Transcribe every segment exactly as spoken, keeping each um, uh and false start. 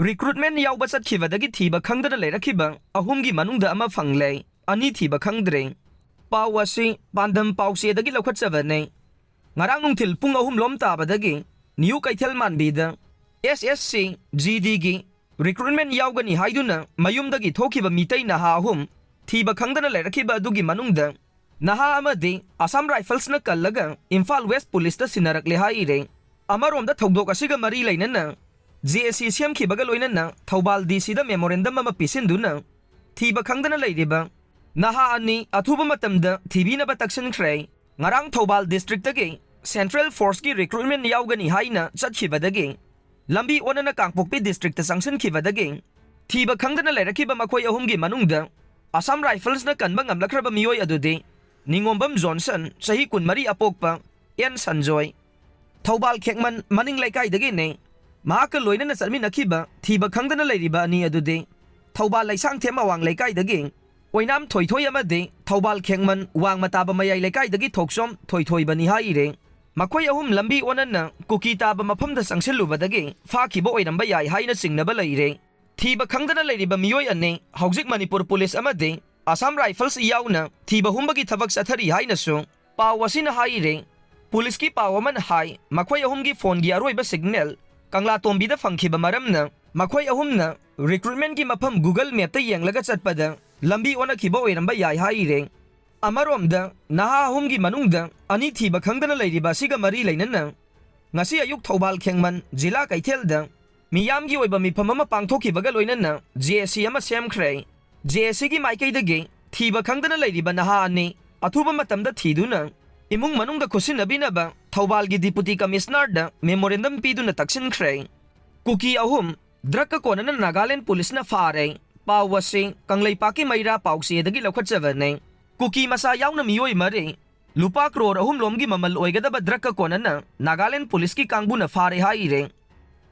Recruitment ꯌꯥꯎꯕ ꯆꯠꯈꯤꯕꯗꯒꯤ ꯊꯤꯕ ꯈꯪꯗꯅ ꯂꯩꯔꯛꯈꯤꯕ ꯑꯍꯨꯝꯒꯤ ꯃꯅꯨꯡꯗ ꯑꯃ ꯐꯪꯂꯦ, ꯑꯅꯤ ꯊꯤꯕ ꯈꯪꯗ꯭ꯔꯦ꯫ ꯄꯥꯎ ꯑꯁꯤ ꯄꯥꯟꯗꯝ ꯄꯥꯎꯆꯦꯗꯒꯤ ꯂꯧꯈꯠꯆꯕꯅꯦ꯫ ꯉꯔꯥꯡ ꯅꯨꯡꯊꯤꯜ ꯄꯨꯡ ꯑꯍꯨꯝ ꯂꯣꯝ ꯇꯥꯕꯗꯒꯤ ꯅ꯭ꯌꯨ ꯀꯩꯊꯦꯜ ꯃꯥꯟꯕꯤꯗ S S C G D ꯒꯤ recruitment ꯌꯥꯎꯒꯅꯤ ꯍꯥꯏꯗꯨꯅ ꯃꯌꯨꯝꯗꯒꯤ ꯊꯣꯛꯈꯤꯕ ꯃꯤꯇꯩ ꯅꯍꯥ ꯑꯍꯨꯝ ꯊꯤꯕ ꯈꯪꯗꯅ ꯂꯩꯔꯛꯈꯤꯕ ꯑꯗꯨꯒꯤ ꯃꯅꯨꯡꯗ ꯅꯍꯥ ꯑꯃꯗꯤ Assam Riflesꯅ ꯀꯜꯂꯒ ꯏꯝꯐꯥꯜ West Policeꯇ ꯁꯤꯟꯅꯔꯛꯂꯦ ꯍꯥꯏꯔꯦ꯫ ꯑꯃꯔꯣꯝꯗ ꯊꯧꯗꯣꯛ ꯑꯁꯤꯒ ꯃꯔꯤ ꯂꯩꯅꯅ J A C ꯁꯦꯝꯈꯤꯕꯒ ꯂꯣꯏꯅꯅ ꯊꯧꯕꯥꯜ D Cꯗ memorandum ꯑꯃ ꯄꯤꯁꯤꯟꯗꯨꯅ ꯊꯤꯕ ꯈꯪꯗꯅ ꯂꯩꯔꯤꯕ ꯅꯍꯥ ꯑꯅꯤ ꯑꯊꯨꯕ ꯃꯇꯝꯗ ꯊꯤꯕꯤꯅꯕ ꯇꯛꯁꯤꯟꯈ꯭ꯔꯦ꯫ ꯉꯔꯥꯡ ꯊꯧꯕꯥꯜ districtꯇꯒꯤ Central Forceꯀꯤ recruitment ꯌꯥꯎꯒꯅꯤ ꯍꯥꯏꯅ ꯆꯠꯈꯤꯕꯗꯒꯤ ꯂꯝꯕꯤ ꯑꯣꯟꯅꯅ ꯀꯥꯡꯄꯣꯛꯄꯤ districtꯇ ꯆꯪꯁꯤꯟꯈꯤꯕꯗꯒꯤ ꯊꯤꯕ ꯈꯪꯗꯅ ꯂꯩꯔꯛꯈꯤꯕ ꯃꯈꯣꯏ ꯑꯍꯨꯝꯒꯤ ꯃꯅꯨꯡꯗ Assam Riflesꯅ ꯀꯟꯕ ꯉꯝꯂꯛꯈ꯭ꯔꯕ ꯃꯤꯑꯣꯏ ꯑꯗꯨꯗꯤ ꯅꯤꯉꯣꯝꯕꯝ ꯖꯣꯟꯁꯟ, ꯆꯍꯤ ꯀꯨꯟꯃꯔꯤ, ꯑꯄꯣꯛꯄ ꯑꯦꯟ ꯁꯟꯖꯣꯏ, ꯊꯧꯕꯥꯜ ꯈꯦꯛꯃꯟ ꯃꯅꯤꯡ ꯂꯩꯀꯥꯏꯗꯒꯤꯅꯤ꯫ ꯃꯍꯥꯛꯀ ꯂꯣꯏꯅꯅ ꯆꯠꯃꯤꯟꯅꯈꯤꯕ ꯊꯤꯕ ꯈꯪꯗꯅ ꯂꯩꯔꯤꯕ ꯑꯅꯤ ꯑꯗꯨꯗꯤ ꯊꯧꯕꯥꯜ ꯂꯩꯁꯥꯡꯊꯦꯝ ꯑꯋꯥꯡ ꯂꯩꯀꯥꯏꯗꯒꯤ ꯑꯣꯏꯅꯥꯝ ꯊꯣꯏꯊꯣꯏ ꯑꯃꯗꯤ ꯊꯧꯕꯥꯜ ꯈꯦꯛꯃꯟ ꯋꯥꯡꯃ ꯇꯥꯕ ꯃꯌꯥꯏ ꯂꯩꯀꯥꯏꯗꯒꯤ ꯊꯣꯛꯆꯣꯝ ꯊꯣꯏꯊꯣꯏꯕꯅꯤ ꯍꯥꯏꯔꯦ꯫ ꯃꯈꯣꯏ ꯑꯍꯨꯝ ꯂꯝꯕꯤ ꯑꯣꯟꯅꯅ ꯀꯨꯀꯤ ꯇꯥꯕ ꯃꯐꯝꯗ ꯆꯪꯁꯤꯜꯂꯨꯕꯗꯒꯤ ꯐꯥꯈꯤꯕ ꯑꯣꯏꯔꯝꯕ ꯌꯥꯏ ꯍꯥꯏꯅ ꯆꯤꯡꯅꯕ ꯂꯩꯔꯦ꯫ ꯊꯤꯕ ꯈꯪꯗꯅ ꯂꯩꯔꯤꯕ ꯃꯤꯑꯣꯏ ꯑꯅꯤ ꯍꯧꯖꯤꯛ ꯃꯅꯤꯄꯨꯔ ꯄꯨꯂꯤꯁ ꯑꯃꯗꯤ Assam Rifles ꯌꯥꯎꯅ ꯊꯤꯕ ꯍꯨꯝꯕꯒꯤ ꯊꯕꯛ ꯆꯠꯊꯔꯤ ꯍꯥꯏꯅꯁꯨ ꯄꯥꯎ ꯑꯁꯤꯅ ꯍꯥꯏꯔꯦ꯫ ꯄꯨꯂꯤꯁꯀꯤ ꯄꯥꯎ ꯑꯃꯅ ꯍꯥꯏ, ꯃꯈꯣꯏ ꯑꯍꯨꯝꯒꯤ phoneꯒꯤ ꯑꯔꯣꯏꯕ signal ꯀꯪꯂꯥꯇꯣꯝꯕꯤꯗ ꯐꯪꯈꯤꯕ ꯃꯔꯝꯅ ꯃꯈꯣꯏ ꯑꯍꯨꯝꯅ recruitmentꯀꯤ ꯃꯐꯝ Google Mapꯇ ꯌꯦꯡꯂꯒ ꯆꯠꯄꯗ ꯂꯝꯕꯤ ꯑꯣꯟꯅꯈꯤꯕ ꯑꯣꯏꯔꯝꯕ ꯌꯥꯏ ꯍꯥꯏꯔꯦ꯫ ꯑꯃꯔꯣꯝꯗ ꯅꯍꯥ ꯑꯍꯨꯝꯒꯤ ꯃꯅꯨꯡꯗ ꯑꯅꯤ ꯊꯤꯕ ꯈꯪꯗꯅ ꯂꯩꯔꯤꯕ ꯑꯁꯤꯒ ꯃꯔꯤ ꯂꯩꯅꯅ ꯉꯁꯤ ꯑꯌꯨꯛ ꯊꯧꯕꯥꯜ ꯈꯦꯡꯃꯟ ꯖꯤꯂꯥ ꯀꯩꯊꯦꯜꯗ ꯃꯤꯌꯥꯝꯒꯤ ꯑꯣꯏꯕ ꯃꯤꯐꯝ ꯑꯃ ꯄꯥꯡꯊꯣꯛꯈꯤꯕꯒ ꯂꯣꯏꯅꯅ J A C ꯑꯃ ꯁꯦꯝꯈ꯭ꯔꯦ꯫ J A Cꯒꯤ ꯃꯥꯏꯀꯩꯗꯒꯤ ꯊꯤꯕ ꯈꯪꯗꯅ ꯂꯩꯔꯤꯕ ꯅꯍꯥ ꯑꯅꯤ ꯑꯊꯨꯕ ꯃꯇꯝꯗ ꯊꯤꯗꯨꯅ ꯏꯃꯨꯡ ꯃꯅꯨꯡꯗ ꯈꯨꯠꯁꯤꯟꯅꯕꯤꯅꯕ ꯊꯧꯕꯥꯜꯒꯤ Deputy Commissionerꯗ memorandum ꯄꯤꯗꯨꯅ ꯇꯛꯁꯤꯟꯈ꯭ꯔꯦ꯫ ꯀꯨꯀꯤ ꯑꯍꯨꯝ drugꯀ ꯀꯣꯟꯅꯅ ꯅꯥꯒꯥꯂꯦꯟ ꯄꯨꯂꯤꯁꯅ ꯐꯥꯔꯦ꯫ ꯄꯥꯎ ꯑꯁꯤ ꯀꯪꯂꯩꯄꯥꯛꯀꯤ ꯃꯩꯔꯥ ꯄꯥꯎꯆꯦꯗꯒꯤ ꯂꯧꯈꯠꯆꯕꯅꯦ꯫ ꯀꯨꯀꯤ ꯃꯆꯥ ꯌꯥꯎꯅ ꯃꯤꯑꯣꯏ ꯃꯔꯤ ꯂꯨꯄꯥ ꯀ꯭ꯔꯣꯔ ꯑꯍꯨꯝ ꯂꯣꯝꯒꯤ ꯃꯃꯜ ꯑꯣꯏꯒꯗꯕ drugꯀ ꯀꯣꯟꯅꯅ ꯅꯥꯒꯥꯂꯦꯟ ꯄꯨꯂꯤꯁꯀꯤ ꯀꯥꯡꯕꯨꯅ ꯐꯥꯔꯦ ꯍꯥꯏꯔꯦ꯫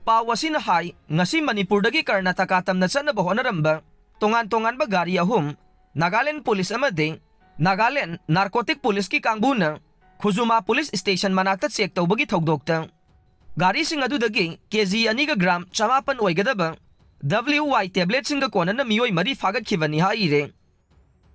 ꯄꯥꯎ ꯑꯁꯤꯅ ꯍꯥꯏ, ꯉꯁꯤ ꯃꯅꯤꯄꯨꯔꯗꯒꯤ ꯀꯔꯅꯥꯇꯀꯥ ꯇꯝꯅ ꯆꯠꯅꯕ ꯍꯣꯠꯅꯔꯝꯕ ꯇꯣꯉꯥꯟ ꯇꯣꯉꯥꯟꯕ ꯒꯥꯔꯤ ꯑꯍꯨꯝ ꯅꯥꯒꯥꯂꯦꯟ ꯄꯨꯂꯤꯁ ꯑꯃꯗꯤ ꯅꯥꯒꯥꯂꯦꯟ ꯅꯥꯔꯀꯣꯇꯤꯛ ꯄꯨꯂꯤꯁꯀꯤ ꯀꯥꯡꯕꯨꯅ ꯈꯨꯖꯨꯃꯥ ꯄꯨꯂꯤꯁ ꯁ꯭ꯇꯦꯁꯟ ꯃꯅꯥꯛꯇ ꯆꯦꯛ ꯇꯧꯕꯒꯤ ꯊꯧꯗꯣꯛꯇ ꯒꯥꯔꯤꯁꯤꯡ ꯑꯗꯨꯗꯒꯤ ꯀꯦ ꯖꯤ ꯑꯅꯤꯒ ꯒ꯭ꯔꯥꯝ ꯆꯃꯥꯄꯟ ꯑꯣꯏꯒꯗꯕ ꯗꯕ꯭ꯂꯤꯌꯨ ꯋꯥꯏ ꯇꯦꯕ꯭ꯂꯦꯠꯁꯤꯡꯒ ꯀꯣꯟꯅꯅ ꯃꯤꯑꯣꯏ ꯃꯔꯤ ꯐꯥꯒꯠꯈꯤꯕꯅꯤ ꯍꯥꯏꯔꯦ꯫